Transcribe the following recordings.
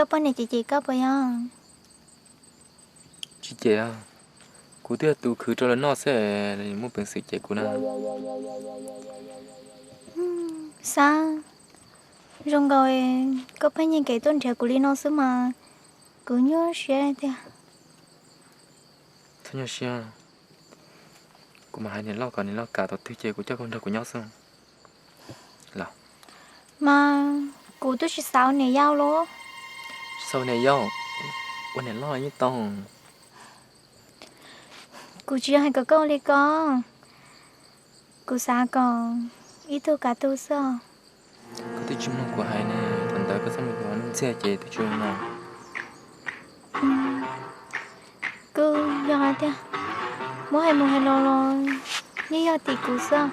Koj poj niam cem cem koj puas yog? Tsis cem, kuv twb yog tus khwv rau lawv noj xwb, muaj peev xwm cem kuv na. Xab, zoo nkaus koj pheej nyiag kev tuaj nrhiav kuv li no xwb mas kuv nyuaj siab tiag. Txhob nyuaj siab, kuv mam hais niam loj kom niam loj kam tau twg ces kuv coj koj nrog kuv nyob xwb los. Mas kuv twb tsis xav ua niam yau los. Tsis xav ua niam yau, ua niam loj yeej tau. Kuv tsis yog hais kom koj ua li ko, kuv xav kom ib tug kav tug xwb os. Koj twb tsis mloog kuv hais ne, thaum ntawd koj txhob mus ua ntxiag ces twb tsis ua no. Kuj yog hais tias muab hais mus hais los los yeej yog tim kuv xwb.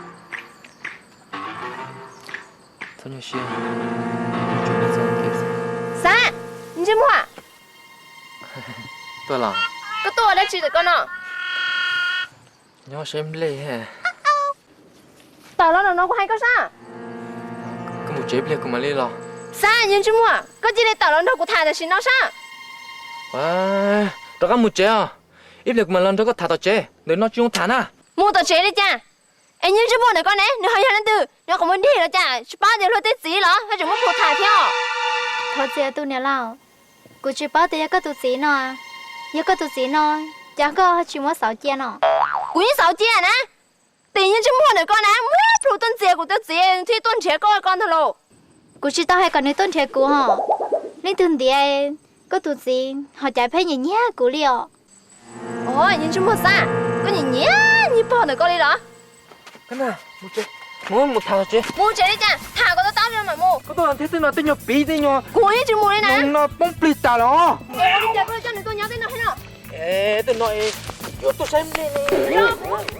Xab, Ntsej Muag, tuaj los? Koj tuaj ua dab tsi ntawm koj no? Nyob saib nplej. Tawm los no no kuv hais koj sab. Koj mus tsev ib pliag kuv mam li los. Xab, Ntsej Muag, koj cia li tawm los nrog kuv tham tam sim no sab. Rov qab mus tsev os, ib pliag kuv mam los nrog koj tham tom tsev, ntawm no tsis zoo tham na. Mus tom tsev li cas? Es Ntsej Muag ntawm koj ne, nws ho yog leej twg? Nws qhov muag dig los cas, tsis paub tias luag tej txiv los ho tseem muab plhus tham thiab os. Thov txim tus niam laus, kuv tsis paub tias yog koj tus txiv no. Yog koj tus txiv no, cas koj tsis muab xauv cia no? Kuv yeej xauv cia na. Tim Ntsej Muag ntawm koj na, muab plhus tuaj ntxias kuv tus txiv thiaj tuaj nrhiav koj ko ntag lauj. Kuv tsis tau hais kom nws tuaj nrhiav kuv hos. Leej twg ntiav koj tus txiv ho cas pheej nyiam nyiag kuv li os. Os, Ntsej Muag Xab, koj nyiam nyiag niag pog ntawm koj li los? Mus tham tsev. Mus tsev li cas? Tham kom tau tab mas mus. Koj tuaj thiab tej no tej nyuag piv tej nyuag, kuv yeej tsis mus li na. No poob plig tas los. Ua li cas koj coj nws tuaj nyob tej no thiab no? Tej no yuav tuaj saib nplej ne.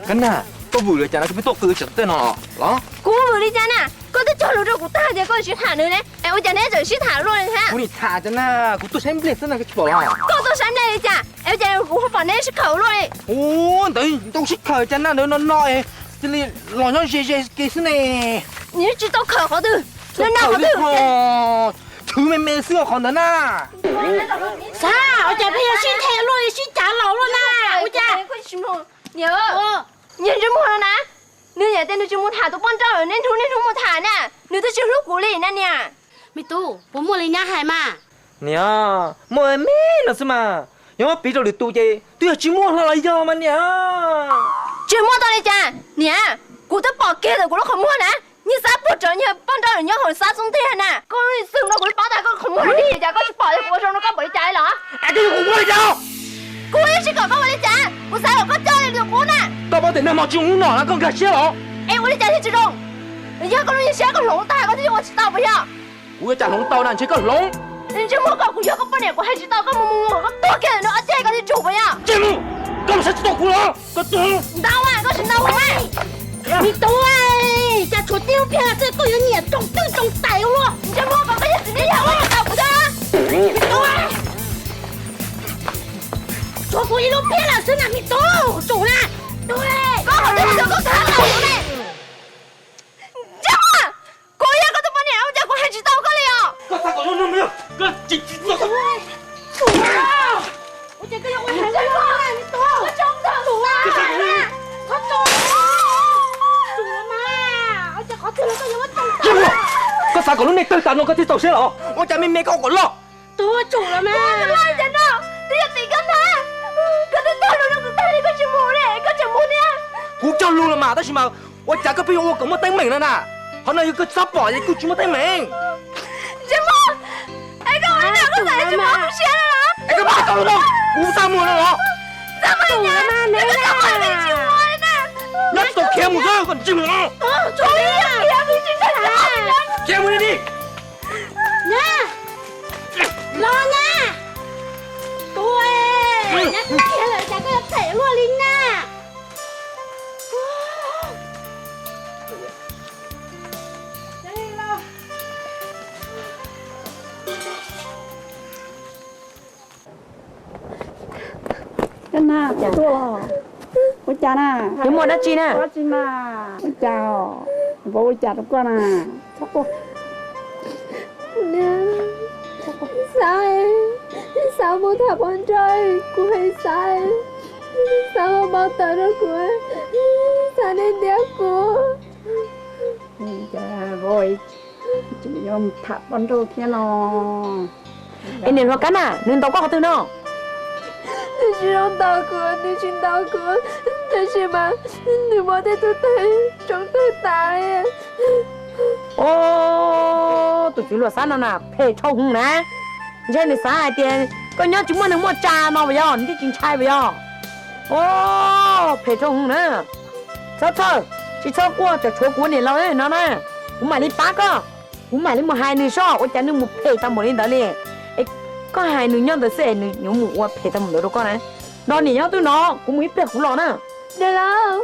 Kab Nag, koj vwm li cas no koj pheej tuaj qw tsam tej no los? Kuv vwm li cas na? Koj twb cog lus rau kuv tag tias koj sib tham nws ne, es ua cas neb tseem sib tham luaj li thiab? Kuv nim tham cas na, kuv tuaj saib nplej xwb na, koj tsis pom los? Koj tuaj saib nplej li cas es ua cas kuv ho pom neb sib khawm luaj li? Ua ntawd tau sib khawm cas na, ntawd no no es cia li los nyob ze ze kiag xwb ne. Nws tsis tau khawm qhov twg, no no qhov twg. Chwv me me xwb qhov ntawd na. Xab, ua cas pheej yog sib them luaj li, sib cav laus luaj na? Ua cas? Niag Ntsej Muag no na, nws yam tias nws tsis mus tham tus poj nrauj lawm, niaj hnub niaj hnub mus tham na, nws twb tsis hlub kuv li na niam. Me tub, puas muaj li nyab hais mas? Niam, muaj me no xwb mas, yog muab piv rau lwm tus ces twb yog tsis muaj hlo los yog mas niam. Tsis muaj tau li cas niam, kuv twb pom kiag ntawm kuv lub qhov muag na, niag Xab puag rawv niag poj nrauj nyob hauv Xab xub ntiag na, koj lub xwb no kuv twb paub tag koj qhov muag li cas koj tsis pom, yog kuv ua zoo rau koj npaum li cas li los? Es koj yuav kuv ua li cas? Kuv yeej tsis kom koj ua li cas, kuv xav kom koj coj li tus qub na. Koj paub tias nag hmo tsis zoo hnub no na, koj nkag siab los? Es ua li cas thiaj tsis zoo? Yog koj lub siab koj hloov tag koj thiaj ua tsis tau puas yog? Kuv yuav cas hloov tau na, ntshe koj hloov. Ntsej Muag, koj, kuv yog koj poj niam, kuv hais tsis tau koj mus mus mus, koj tuag kiag ntawm no ob ceg koj thiaj tsum puas yog? Ntsej Muag, koj mus saib tsis tau kuv los? Koj tuag. Ntau, koj tsis ntau. Me tub, cas tshuav tib lub pliag xwb koj yuav nyiam roos twj roos tais ua luaj. Ntsej Muag, koj yog txiv neej yog koj tsis tau kuv thiab. Me tub, tshuav kuv ib lub pliag lawm xwb na me tub, tsum na. Koj qhov twg los koj tham tau kuv ne. Ntsej Muag, kuv yog koj tus poj niam ua cas kuv hais tsis tau koj li os? Koj xav kom zoo no, koj tsis tsis tau. Ua cas koj yuav ua heev li, me tub? Tsum mas, ua cas qhov twg los koj yuav muab tsoo tag? Koj xav kom lub neej tawg tas no koj thiaj txaus siab los? Ua cas me me koj ua kom loj? Tus tsum los mas. Koj ua cas no? Twb yog tim koj ntag. Koj twb cog lus rau kuv tag li koj tsis mus li, koj tseem mus thiab. Kuv cog lus los mas, tab sis mas ua cas koj pheej yuav ua kom muaj teeb meem no na? Qhov no yog koj txhob pom es kuj tsis muaj teeb meem. Ntsej Muag, es koj ua li no koj xav tsis pom kuv siab no los? Es koj pom koj ua no, kuv txaj muag no los? Txaj muag li cas? Koj txaj muag li tsis ua li na. Nyob tsis tau khiav mus xwb koj ntsej muag no. Khiav mus li ni. Los na. Tub, nyab kiag lawm cas koj yuav phem luaj li na. Kab Nag, koj tuaj los? Ua cas na? Yuav muaj dab tsi na? Dab tsi mas? Ua cas? Puas ua cas rau koj na? Xav, xav mus tham poj nrauj, kuv hais xav, xav ua npau taws rau kuv, xav nej ntiab kuv. Tham poj nrauj thiab no. Es niam hluas Kab na, nws ntaus koj qhov twg no? Nws tsis zoo ntaus kuv, nws tsis ntaus kuv, tab sis mas nws muab tej tug tawg tsoo tawg tas li. Os, tus txiv hluas Xab no na phem dhau hwv na. Ntshe nws xav hais tias koj nyob tsis muaj neeg muaj tsa no puas yog, nws thiaj tsis ntshai puas yog? Os, phem dhau hwv na. Txhob txhawj, tsis txhob quaj, tseem tshuav kuv ua niam laus no na, kuv mam li pab koj. Kuv mam li mus hais nws soj ua cas nws mus phem tau npaum li ntawd li. Es koj hais nws nyob ntawd xwb es nws yuav mus ua phem tau npaum ntawd rau koj na. No niam nyob twb no, kuv mus ib pliag kuv los na. Niam laus,